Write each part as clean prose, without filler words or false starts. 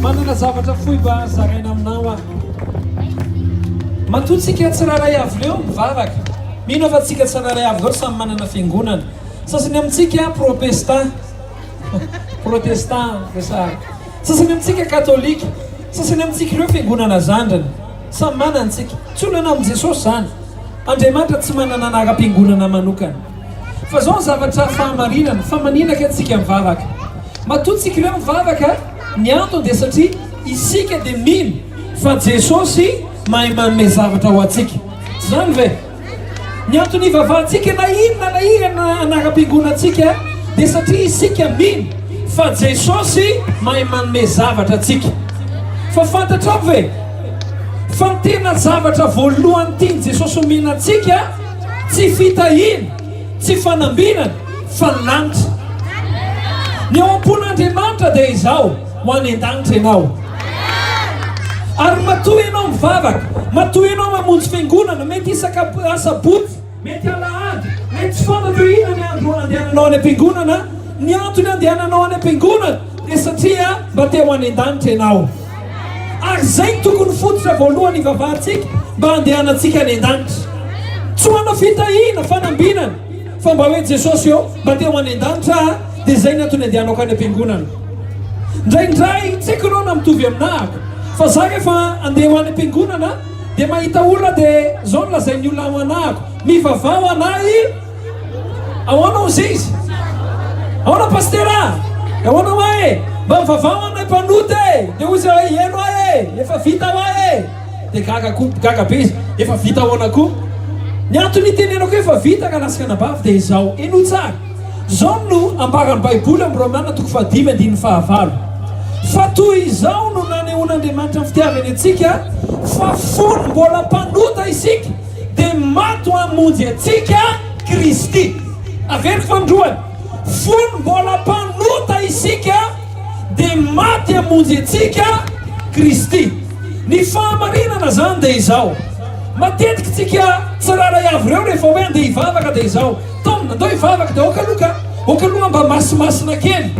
Manana zavatra fohy mba zaraina aminao aho. Matoa tsika tsirairay avy ireo mivavaka. Mino aho fa tsika tsirairay avy ireo samy manana fiangonana. Sasany amintsika propesta, protestant resahako. Sasany amintsika katolika, sasany amintsika ireo fiangonana zandriny. Samy manana tsika. Tsy olana amin'i Jesosy izany. Andriamanitra tsy manana anaram-piangonana manokana. Fa izao ny zavatra fahamarinana, fa manina kay tsika mivavaka? Matoa tsika ireo mivavaka, ny antony dia satria isika dia mino fa Jesosy mahay manome zavatra ho antsika. Tsy izany ve? Ny antony ivavahantsika na inona na inona anaram-piangonantsika dia satria isika mino fa Jesosy mahay manome zavatra antsika. Fa fantatrao ve fa ny tena zavatra voalohany tian'i Jesosy omena antsika tsy fitahiana, tsy fanambinana fa ny lanitra. Ny ao am-pon'Andriamanitra dia izao, ho any an-danitra ianao. Ary matoa ianao mivavaka, matoa ianao mamonjy fiangonana, mety isaka asabotsy, mety alahady, mety tsy fantatro hoe inona ny andro andehananao any am-piangonana, ny antony andehananao any am-piangonana dia satria mba te ho any an-danitra ianao. Ary izay no tokony fototra voalohany ivavahantsika mba handehanantsika any an-danitra. Tsy ho ana fitahiana, fanambinana, fa mba hoe Jesosy ô, mba te ho any an-danitra aho, dia izay ny antony andehanako any am-piangonana. Indraindray, tsy haiko ianao na mitovy aminahako, fa za rehefa andeha ho any am-piangonana dia mahita olona dia izao no lazain'ny olona ho anahako, mivavaha ho anahy, Ahoana ozy izy? Ahoana pasitera? Ahoana hoa e? Mba mivavaha ho anay mpanota e! Dia hoy izy hoe eny hoa e! Efa vita hoa e! Dia gaga koa, gaga be izy, efa vita ahoana koa? Ny antony itenenako hoe efa vita rahalahy sy anabavy dia izao, henoy tsara. Izao no ambaran'ny Baiboly amin'ny Romana toko fahadimy andininy fahavalo, Fa toy izao no nanehoan'Andriamanitra ny fitiavany antsika, fa fony mbola mpanota isika, dia maty ho hamonjy antsika Kristy. Averiko fanindroany, fony mbola mpanota isika dia maty hamonjy antsika Kristy. Ny fahamarinana izany dia izao, matetika tsika tsirairay avy ireo rehefa hoe andeha hivavaka dia izao, Tom, andao hivavaka dia aoka aloha ka, aoka aloha mba masimasina kely,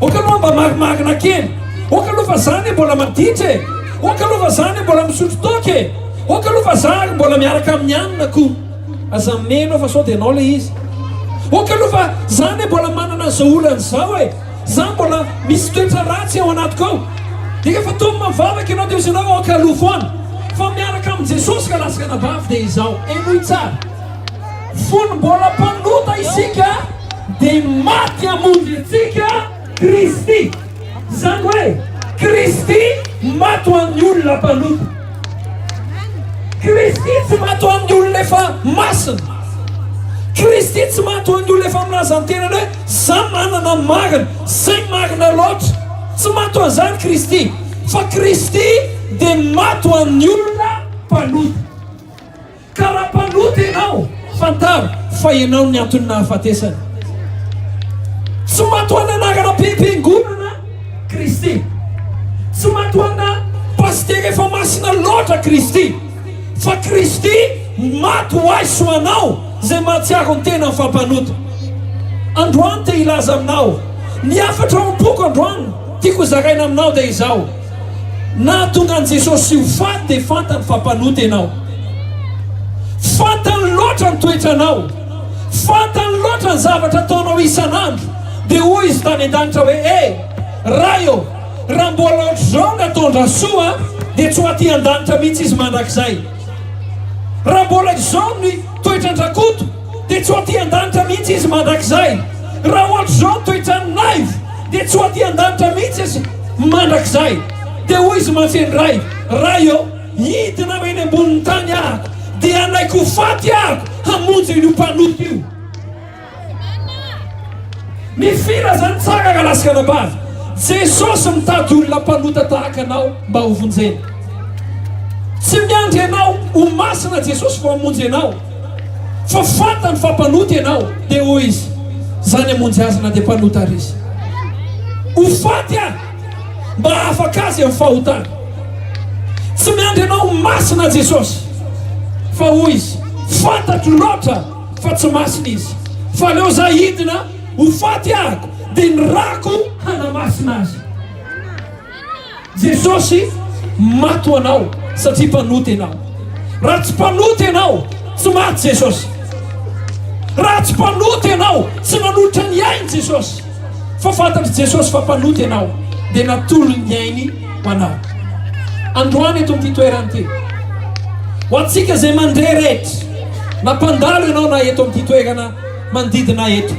aoka aloha mba marimarina kely, aoka aloha fa za anie mbola maditra e, aoka aloha fa za anie mbola misotro toaka e. Ok aloha fa za ary mbola miaraka amin'ny anona ko. Aza mino fa sao dia enao le izy. Ok aloha fa za anie mbola manana an'izao olana izao e. Za mbola misy toetra ratsy ao anatiko ao. Dia rehefa tonga mivavaka ianao dia hoy ianao ok aloha foana. Fa miaraka amin'i Jesosy ka lasa anabavy dia izao. Henoy tsara. Fony mbola mpanota isika dia maty hamonjy antsika Kristy. Izany hoe Kristy maty ho an'ny olona mpanota. Kristy tsy maty ho an'ny olona efa masina. Kristy tsy maty ho an'ny olona efa milaza ny tenany hoe za manana ny marina, zay marina loatra. Tsy maty ho an'izany Kristy, fa Kristy dia maty ho an'ny olona mpanota. Ka raha mpanota ianao, fantaro fa ianao ny anton'ny nahafatesany. Tsy maty ho ana anarana mpiangonana Kristy. Tsy maty ho ana pasitera efa masina loatra Kristy. Fa Kristy maty ho ahy sy ho anao izay mahatsiaro ny tenany fa mpanota. Androany te hilaza aminao, ny hafatra ao am-poko androany tiako hozaraina aminao dia izao. Nahatonga an'i Jesosy ho faty dia fantany fa mpanota ianao. Fantany loatra ny toetranao. Fantany loatra ny zavatra ataonao isan'andro. Dia hoy izy tany an-danitra hoe, E, Ray ô, raha mbola ohatr'izao ny ataon-dRasoa dia tsy ho aty an-danitra mihitsy izy mandrakizay. Raha mbola izao ny toetran-dRakoto dia tsy ho aty an-danitra mihitsy izy mandrakizay. Raha ohatr'izao ny toetran'i Naivo dia tsy ho aty an-danitra mihitsy izy mandrakizay. Dia hoy izy mantsy ny Ray, Ray ô, hidina ho eny ambonin'ny tany ahako, dia hanaiky ho faty ahako hamonjy an'io mpanota io. Ny filazantsara rahalahy sy ranabavy, Jesosy mitady olona mpanota tahaka anao mba ho vonjeny. Tsy miandry anao ho masina Jesosy vao hamonjy anao, fa fantany fa mpanota ianao, dia hoy Izy, Zany hamonjy azy na dia mpanota ary izy. Ho faty aho mba hahafaka azy amin'ny fahotana. Tsy miandry anao ho masina Jesosy, fa hoy Izy, fantatro loatra fa tsy masina izy, fa aleo za hidina ho faty ahako dia ny rako hanamasina azy. Jesosy maty ho anao satria mpanota ianao. Raha tsy mpanota ianao, tsy maty Jesosy. Raha tsy mpanota ianao, tsy nanolotra ny ainy Jesosy. Fa fantatr'i Jesosy fa mpanota ianao, dia natolony ny ainy ho anao. Androany eto amin'ity toerana ity, ho antsika izay mandre rehetra, na mpandalo ianao na eto amin'ity toerana manodidina eto.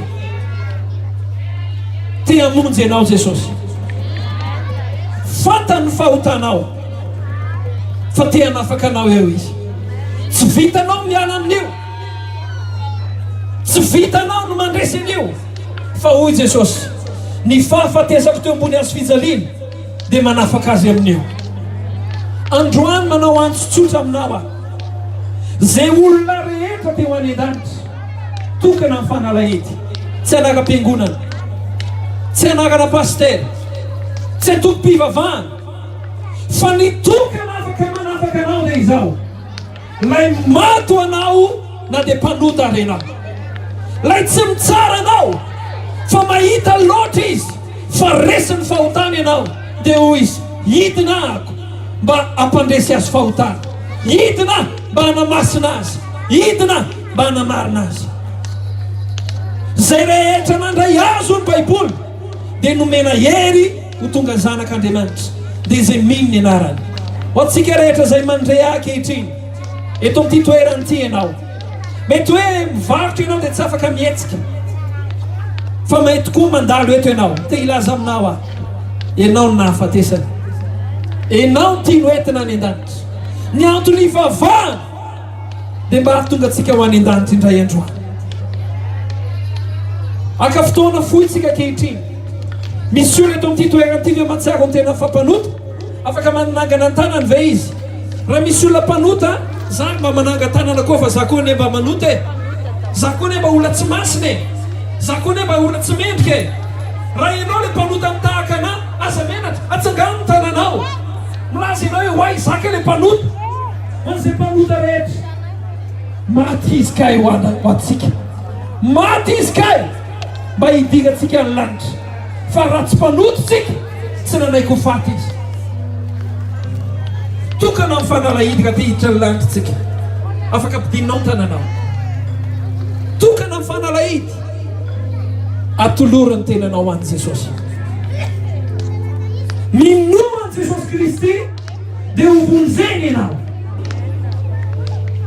Te hamonjy anao Jesosy. Fantany ny fahotanao fa te hanafaka anao eo Izy. Tsy vitanao miala amin'io. Tsy vitanao ny mandresy an'io. Fa hoy Jesosy, ny fahafatesako teo ambony hazo fijaliana dia manafaka azy amin'io. Androany manao antso tsotra aminao aho. Izay olona rehetra teo any an-danitra. Tokana ny fanalahidy. Tsy anaram-piangonana. Tsy anarana pasitera. Tsy antokom-pivavahana. Fa ny tokana afaka manafaka anao dia izao. Ilay maty ho anao na dia mpanota ary ianao. Ilay tsy mitsara anao fa mahita loatra izy fa resin'ny fahotana ianao dia hoy izy, hidina ahako mba hampandresy azy fahotana. Hidina mba hanamasina azy. Hidina mba hanamarina azy. Izay rehetra nandray azy hoy ny Baiboly dia nomena hery ho tonga zanak'Andriamanitra, dia izay mino ny anarany. Ho antsika rehetra izay mandre ahy ankehitriny, eto amin'ity toerana ity ianao. Mety hoe mivarotra ianao dia tsy afaka mihetsika. Fa mety koa mandalo eto ianao. Te hilaza aminao aho, ianao no nahafatesana. Ianao no tiany hoentina any an-danitra. Ny antony hivavahana dia mba hahatonga antsika ho any an-danitra indray andro any. Haka fotoana fohy tsika ankehitriny. Misy olona eto amin'ity toerana ity ve mahatsiaro ny tena fa mpanota? Afaka manangana ny tanany ve izy? Raha misy olona mpanota, za mba mananga-tanana koa fa za koa anie mba manota e! Za koa anie mba olona tsy masina e! Za koa anie mba olona tsy mendrika e! Raha ianao ilay mpanota mitahaka anà, aza menatra, atsangano ny tananao. Milaza ianao hoe, Oay, za kay ilay mpanota. Ho an'izay mpanota rehetra, maty izy kay ho antsika. Maty izy kay mba hidirantsika ny lanitra. Fa raha tsy mpanota isika, tsy nanaiky ho faty izy. Tokana amin'ny fanalahidy raha te hiditra ny lanitra isika. Afaka ampidininao ny tananao. Tokana amin'ny fanalahidy. Atolory ny tenanao ho an'i Jesosy. Minoa an'i Jesosy Kristy dia ho vonjena ianao.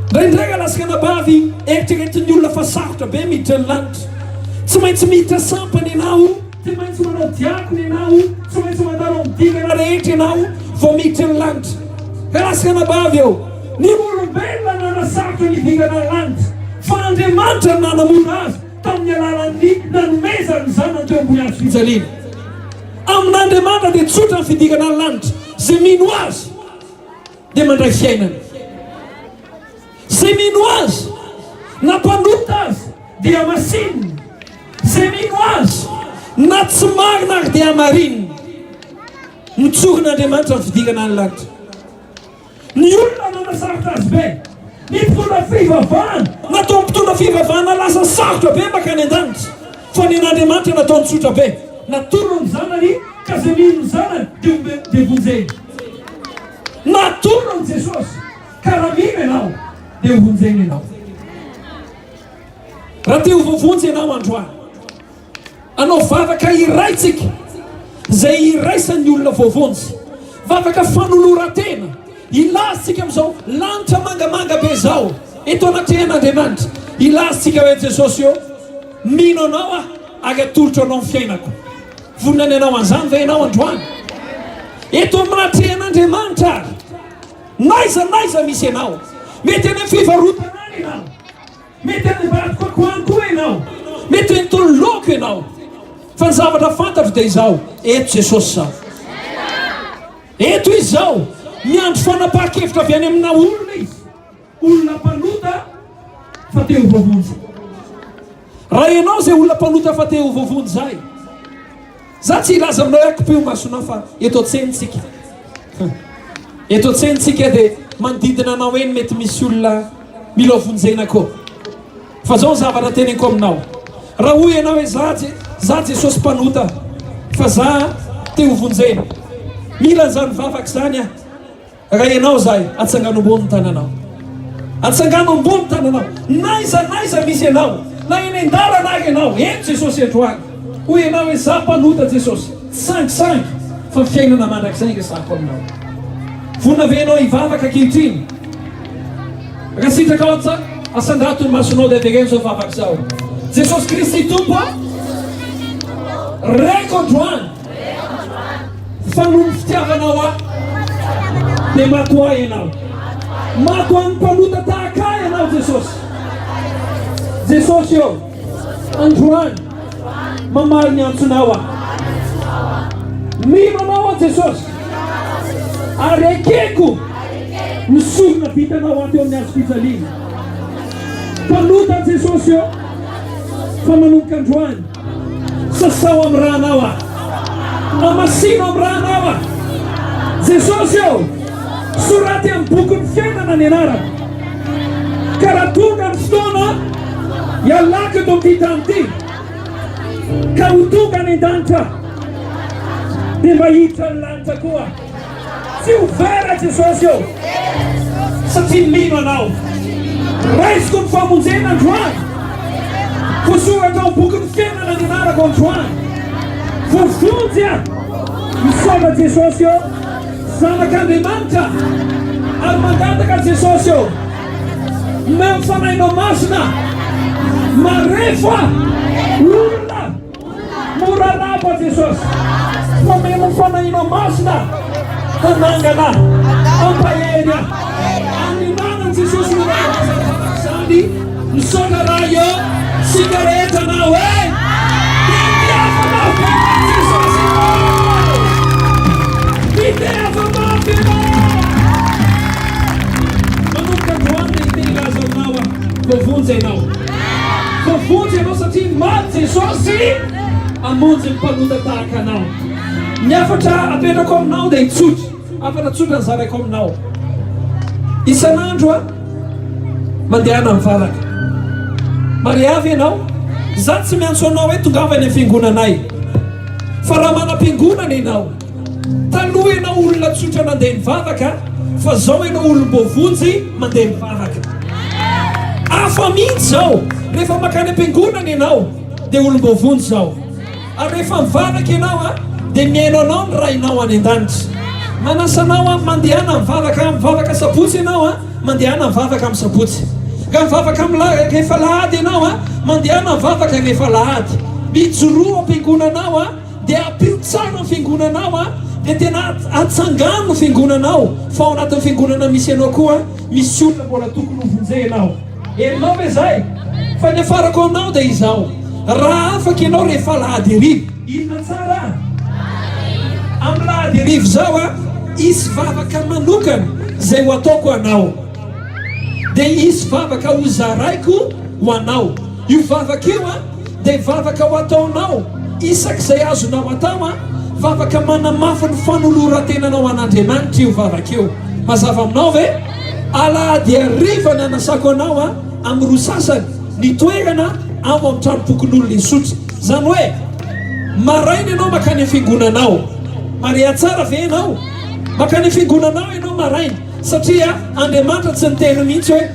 Indraindray raha lasa anabavy, eritreretin'ny olona fa sarotra be miditra ny lanitra. Tsy maintsy miditra sampana ianao, tsy maintsy manao diakona ianao, tsy maintsy mandalo amin'ny dingana rehetra ianao vao miditra ny lanitra. Raha lasa anabavy eo, ny olombelona nanasarotra ny dingana ny lanitra, fa Andriamanitra no nanamora azy tamin'ny alalan'ny nanomezany ny zanany teo ambony hazo fijaliana. Amin'Andriamanitra dia tsotra ny fidirana ny lanitra. Izay mino Azy dia mandray fiainana. Izay mino Azy, na mpanota aza, dia hamasinina. Izay mino Azy, na tsy marina ary dia hamarinina. Notsorin'Andriamanitra ny fidirana ny lanitra. Ny olona nanasarotra azy be. Ny mpitondra fivavahana nataon'ny mpitondra fivavahana lasa sarotra be mankany an-danitra. Fa ny an'Andriamanitra nataony tsotra be. Natolony ny Zanany ka izay mino ny Zanany dia dia vonjeny. Natolony Jesosy ka raha mino ianao dia ho vonjeny ianao. Raha te ho voavonjy ianao androany. Hanao vavaka iray tsika izay iraisan'ny olona voavonjy. Vavaka fanoloran-tena. Hilaza tsika amin'izao lanitra mangamanga be izao eto anatrehan'Andriamanitra. Hilaza tsika hoe Jesosy ô, mino Anao aho ary atolotro Anao ny fiainako. Vonona ny hanao an'izany ve ianao androany? Eto anatrehan'Andriamanitra ary. N'aiza n'aiza misy ianao. Mety any amin'ny fivarotana any ianao. Mety any ambadikako any koa ianao. Mety eny tololoko ianao. Fa ny zavatra fantatro dia izao, eto Jesosy izao. Eto Izy izao. Miandry fanapahan-kevitra avy any amina olona Izy. Olona mpanota fa te ho voavonjy. Raha ianao izay olona mpanota fa te ho voavonjy izay, Za tsy hilaza aminao hoe akipio masonao fa eto an-tsena tsika. Eto an-tsena tsika dia manodidina anao eny mety misy olona mila ho vonjena koa. Fa zao ny zavatra teneniko aminao. Raha hoy ianao hoe za, za Jesosy mpanota fa za te ho vonjena. Mila an'izany vavaka izany aho. Raha ianao izahay, atsangano ambony ny tananao. Atsangano ambony ny tananao. N'aiza n'aiza misy ianao, na eny an-dalana ary ianao, ento Jesosy androany. Hoy ianao hoe, Izaho mpanota Jesosy. Tsy sangisangy, fa fiainana mandrakizay resahako aminao. Vonona ve ianao hivavaka ankehitriny? Raha sitrakao atsa, asandrato ny masonao dia avereno izao vavaka izao. Jesosy Kristy Tompo a! Reko androany. Fa noho ny fitiavanao ahy dia maty ho ahy Ianao. Maty ho an'ny mpanota tahaka ahy Ianao Jesosy. Jesosy ô, androany mamaly ny antsonao aho. Mino Anao aho Jesosy ary ekeko ny sorona vitanao ahy teo amin'ny hazo fijaliana. Mpanota Jesosy ô, fa manomboka androany Sasao amin'ny rànao aho. Hamasino amin'ny rànao aho. Jesosy ô, soraty amin'ny bokin'ny fiainana ny anarako. Ka raha tonga ny fotoana hialako eto amin'ity tany ity, ka ho tonga any an-danitra aho, dia mba hiditra ny lanitra koa aho. Tsy ho very Jesosy ô, satria mino Anao. Raisiko ny famonjena androany. Voasoratra ao bokin'ny fiainana ny anarako androany. Voavonjy aho. Misaotra Jesosy ô, Zanak'Andriamanitra. Ary mangataka Jesosy ô, omeo ny Fanahinao Masina. Marefo aho. Olona. Mora rava Jesosy fa mino ny Fanahinao Masina hanangana ahy, hampahery ahy. Amin'ny anaran'i Jesosy no nanaovana izany. Misaotra Ray ô, tsika rehetra na hoe Mitehafa mafy ianao Jesosy ô! Mitehafa mafy ianao! Manomboka androany dia te hilaza aminao aho, voavonjy ianao. Voavonjy ianao satria maty Jesosy hamonjy ny mpanota tahaka anao. Ny hafatra apetrako aminao dia tsotra. Hafatra tsotra ny zaraiko aminao. Isan'andro a, mandehana mivavaka. Mariavy ianao. Za tsy miantso anao hoe tongava any amin'ny fiangonanay. Fa raha manam-piangonana ianao, Taloha ianao olona tsotra nandeha nivavaka fa zao ianao olom-boavonjy mandeha mivavaka. Hafa mihitsy zao, rehefa makany am-piangonana ianao dia olom-boavonjy zao. Ary rehefa mivavaka ianao a, dia mihaino anao ny Rainao any an-danitra. Manasa anao aho mandehana mivavaka, mivavaka sabotsy ianao a, mandehana mivavaka amin'ny sabotsy. Raha mivavaka amin'ny rehefa alahady ianao a, mandehana mivavaka rehefa alahady. Mijoroa am-piangonanao a. Dia ampio tsara ny fiangonanao a! Dia tena atsangano ny fiangonanao fa ao anatin'ny fiangonana misy anao koa misy olona mbola tokony ho vonjenao. Henonao ve izay? Fa ny afarako aminao dia izao, raha afaka ianao rehefa alahady hariva, inona tsara a? Amin'ny lahady hariva izao a, hisy vavaka manokana izay ho ataoko anao. Dia hisy vavaka ho zaraiko ho anao. Io vavaka io a, Dia vavaka ho ataonao isak'izay azonao atao an, vavaka manamafy ny fanoloran-tenanao an'Andriamanitra io vavaka io. Mazava aminao ve? Alahady hariva ny hanasako anao an, amin'ny roa sasany, ny toerana ao amin'ny tranom-pokonolona Isotry. Izany hoe, maraina ianao mankany amin'ny fiangonanao. Mareha tsara ve ianao? Mankany amin'ny fiangonanao ianao maraina, satria Andriamanitra tsy niteny mihitsy hoe,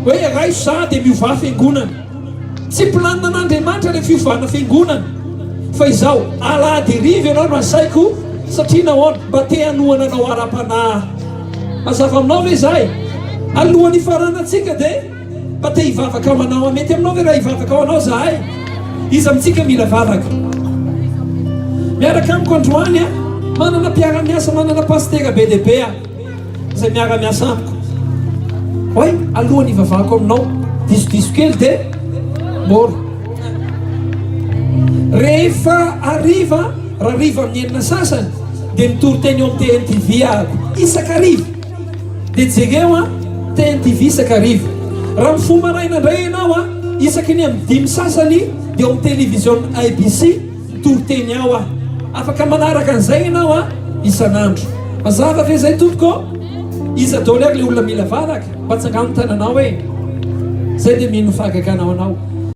hoe raiso za dia miovà fiangonana. Tsy planina an'Andriamanitra ilay fiovana fiangonana fa izao, alahady hariva ianao no asaiko satria nahoana? Mba te hanohana anao ara-panahy aho. Mazava aminao ve izay? Alohan'ny hifaranantsika dia mba te hivavaka ho anao aho. Mety aminao ve raha hivavaka ho anao izahay? Iza amintsika mila vavaka? Miaraka amiko androany aho, manana mpiara-miasa, manana pasitera be dia be aho. Izay miara-miasa amiko. Oay, alohan'ny hivavahako aminao, disodiso kely dia mora. Rehefa hariva, raha hariva amin'ny enina sasany, dia mitory teny eo amin'ny TNTV aho. Isak'hariva. Dia jereo an, TNTV isak'hariva. Raha mifoha maraina indray ianao an, isaky ny amin'ny dimy sasany, dia eo amin'ny televiziona ABC, Mitory teny ao aho. Afaka manaraka an'izay ianao an, isan'andro. Mazava ve izay tompoko? Iza daholo ary ilay olona mila vavaka? Mba atsangano ny tananao e. Izay dia mino ny fahagagana ho anao.